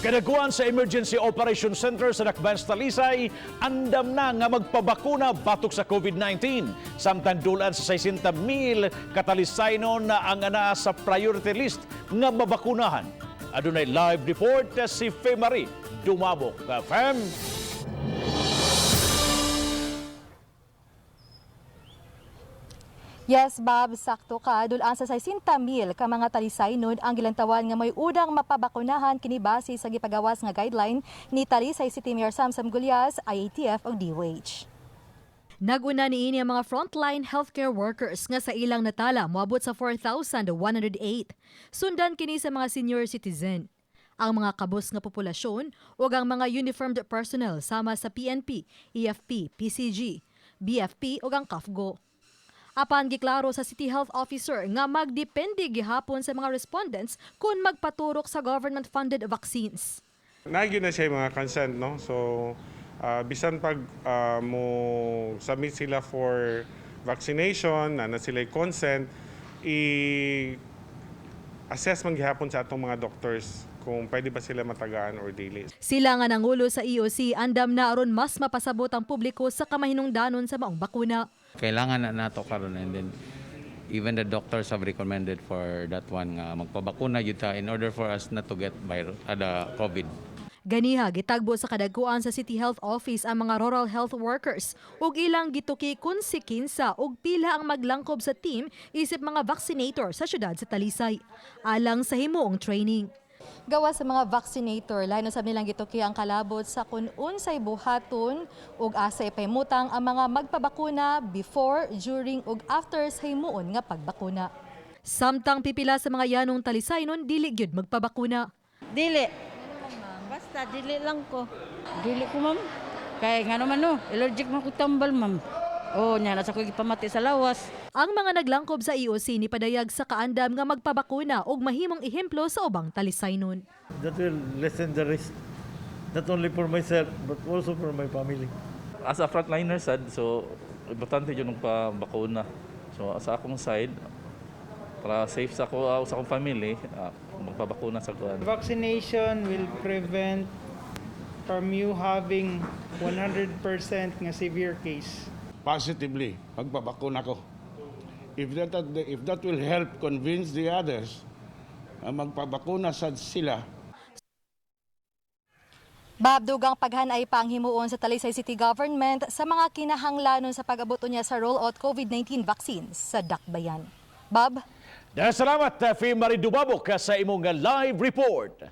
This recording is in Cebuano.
Kadakuan sa Emergency Operation Center sa Dakbayan sa Talisay, andam na nga magpabakuna batok sa COVID-19. Samtang dulan sa 60 mil katalisaynon na ang anaa sa priority list nga mabakunahan. Adunay live report si Femari Dumabok. Fem? Yes, Bob, sakto ka. Dulaan sa 60 mil ka mga Talisaynon ang gilantawan nga may unang mapabakunahan kini base sa gipagawas nga guideline ni Talisay City Mayor Samsam Gullas, IATF ug DOH. Naguna niini ang mga frontline healthcare workers nga sa ilang natala moabot sa 4,108. Sundan kini sa mga senior citizen, ang mga kabus nga populasyon ug ang mga uniformed personnel sama sa PNP, AFP, PCG, BFP ug ang CAFGO. Apan giklaro sa City Health Officer nga magdepende gihapon sa mga respondents kung magpaturok sa government-funded vaccines. Naa na siya yung mga consent, no? So, bisan pag mo submit sila for vaccination, na sila yung consent, i-assess man gihapon sa atong mga doctors kung pwede ba sila matagaan or dili. Sila nga nangulo sa EOC andam na aron mas mapasabot ang publiko sa kamahinungdanon sa maong bakuna. Kailangan na nato karon, and then even the doctors have recommended for that one nga magpabakuna gyud ta in order for us not to get virus, the COVID. Ganiha gitagbo sa kadagkuan sa City Health Office ang mga rural health workers ug ilang gituki kun si kinsa ug pila ang maglangkob sa team isip mga vaccinator sa syudad sa Talisay alang sa himuong training. Gawa sa mga vaccinator, lain usab nilang gituki ang kalabot sa kun unsay buhaton ug asa ipahimutang ang mga magpabakuna before, during ug after sa himuon nga pagbakuna. Samtang pipila sa mga yanong Talisaynon dili gyud magpabakuna. Dili. Basta dili lang ko. Dili ko, ma'am. Kay ngano man no, allergic man ko tambal, ma'am. Oh, nya na sa ko gipamati sa lawas. Ang mga naglangkob sa EOC ni padayag sa kaandam nga magpabakuna ug mahimong ehemplo sa ubang Talisaynon. That will lessen the risk, not only for myself, but also for my family. As a frontliner sad, so importante yun ang pabakuna. So sa akong side, para safe sa ako, sa akong family, magpabakuna sa kuan. Vaccination will prevent from you having 100% nga severe case. Positively, magpabakuna ko. If that will help convince the others, magpabakuna sad sila. Bob, dugang paghanay pa ang himuon sa Talisay City Government sa mga kinahanglanon sa pag-abot niya sa rollout COVID-19 vaccines sa Dakbayan. Bob? Salamat, Fe Marie Dumabok, sa imong live report.